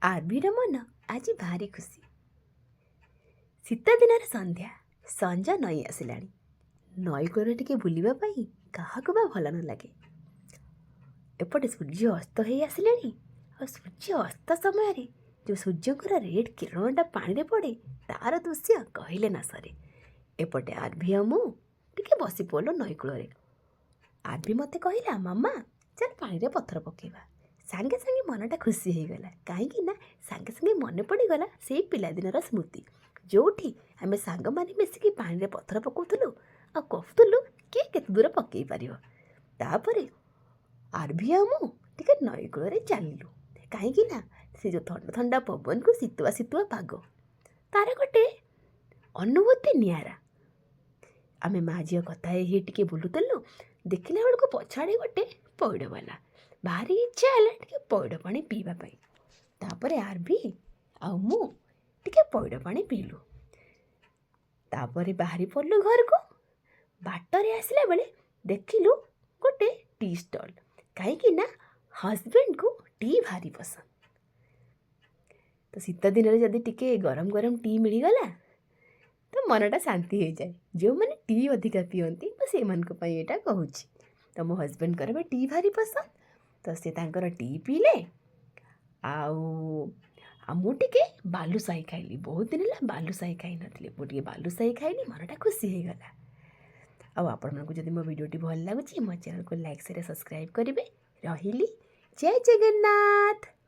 ଆର୍ବିର ମନ ଆଜି ଭାରି ଖୁସି। ଶୀତ ଦିନର ସନ୍ଧ୍ୟା, ସଞ୍ଜ ନଇଁ ଆସିଲାଣି। ନଈକୂଳରେ ଟିକେ ବୁଲିବା ପାଇଁ କାହାକୁ ବା ଭଲ ନ ଲାଗେ? ଏପଟେ ସୂର୍ଯ୍ୟ ଅସ୍ତ ହେଇ ଆସିଲେଣି। ଆଉ ସୂର୍ଯ୍ୟ ଅସ୍ତ ସମୟରେ ଯେଉଁ ସୂର୍ଯ୍ୟଙ୍କର ରେଡ଼୍ କିରଣଟା ପାଣିରେ ପଡ଼େ, ତାର ଦୃଶ୍ୟ କହିଲେ ନ ସରେ। ଏପଟେ ଆର୍ଭି ଆଉ ମୁଁ ଟିକେ ବସି ପଡ଼ିଲୁ ନଈକୂଳରେ। ଆର୍ଭି ମୋତେ କହିଲା, "ମାମା, ଚାଲ ପାଣିରେ ପଥର ପକାଇବା।" ସାଙ୍ଗେ ସାଙ୍ଗେ ମନଟା ଖୁସି ହେଇଗଲା, କାହିଁକି ନା ସାଙ୍ଗେ ସାଙ୍ଗେ ମନେ ପଡ଼ିଗଲା ସେଇ ପିଲାଦିନର ସ୍ମୃତି, ଯେଉଁଠି ଆମେ ସାଙ୍ଗମାନେ ମିଶିକି ପାଣିରେ ପଥର ପକାଉଥିଲୁ ଆଉ କହୁଥିଲୁ କିଏ କେତେ ଦୂର ପକାଇ ପାରିବ। ତାପରେ ଆର୍ଭି ଆଉ ମୁଁ ଟିକେ ନଈକୂଳରେ ଚାଲିଲୁ, କାହିଁକି ନା ସେ ଯେଉଁ ଥଣ୍ଡା ଥଣ୍ଡା ପବନକୁ ଶୀତୁଆ ଶୀତୁଆ ପାଗ, ତାର ଗୋଟେ ଅନୁଭୂତି ନିଆରା। ଆମେ ମା ଝିଅ କଥା ହେଇ ହେଇ ଟିକେ ବୁଲୁଥିଲୁ। ଦେଖିଲା ବେଳକୁ ପଛଆଡ଼େ ଗୋଟେ ପଇଡ଼ ବାଲା। ଭାରି ଇଚ୍ଛା ହେଲା ଟିକେ ପଇଡ଼ ପାଣି ପିଇବା ପାଇଁ। ତାପରେ ଆର୍ଭି ଆଉ ମୁଁ ଟିକେ ପଇଡ଼ ପାଣି ପିଇଲୁ। ତାପରେ ବାହାରି ପଡ଼ିଲୁ ଘରକୁ। ବାଟରେ ଆସିଲା ବେଳେ ଦେଖିଲୁ ଗୋଟେ ଟି ଷ୍ଟଲ୍, କାହିଁକି ନା ହଜବେଣ୍ଡକୁ ଟି ଭାରି ପସନ୍ଦ। ତ ଶୀତ ଦିନରେ ଯଦି ଟିକେ ଗରମ ଗରମ ଟି ମିଳିଗଲା ତ ମନଟା ଶାନ୍ତି ହେଇଯାଏ। ଯେଉଁମାନେ ଟି ଅଧିକା ପିଅନ୍ତି, ମୁଁ ସେଇମାନଙ୍କ ପାଇଁ ଏଇଟା କହୁଛି। ତ ମୋ ହଜବେଣ୍ଡଙ୍କର ବି ଟି ଭାରି ପସନ୍ଦ, ତ ସେ ତାଙ୍କର ଟି ପିଇଲେ ଆଉ ଆଉ ମୁଁ ଟିକେ ବାଲୁସାହି ଖାଇଲି। ବହୁତ ଦିନ ହେଲା ବାଲୁସାହି ଖାଇନଥିଲି। ମୁଁ ଟିକେ ବାଲୁସାହି ଖାଇଲି, ମନଟା ଖୁସି ହେଇଗଲା। ଆଉ ଆପଣମାନଙ୍କୁ ଯଦି ମୋ ଭିଡ଼ିଓଟି ଭଲ ଲାଗୁଛି, ମୋ ଚ୍ୟାନେଲକୁ ଲାଇକ୍, ସେୟାର, ସବସ୍କ୍ରାଇବ୍ କରିବେ। ରହିଲି, ଜୟ ଜଗନ୍ନାଥ।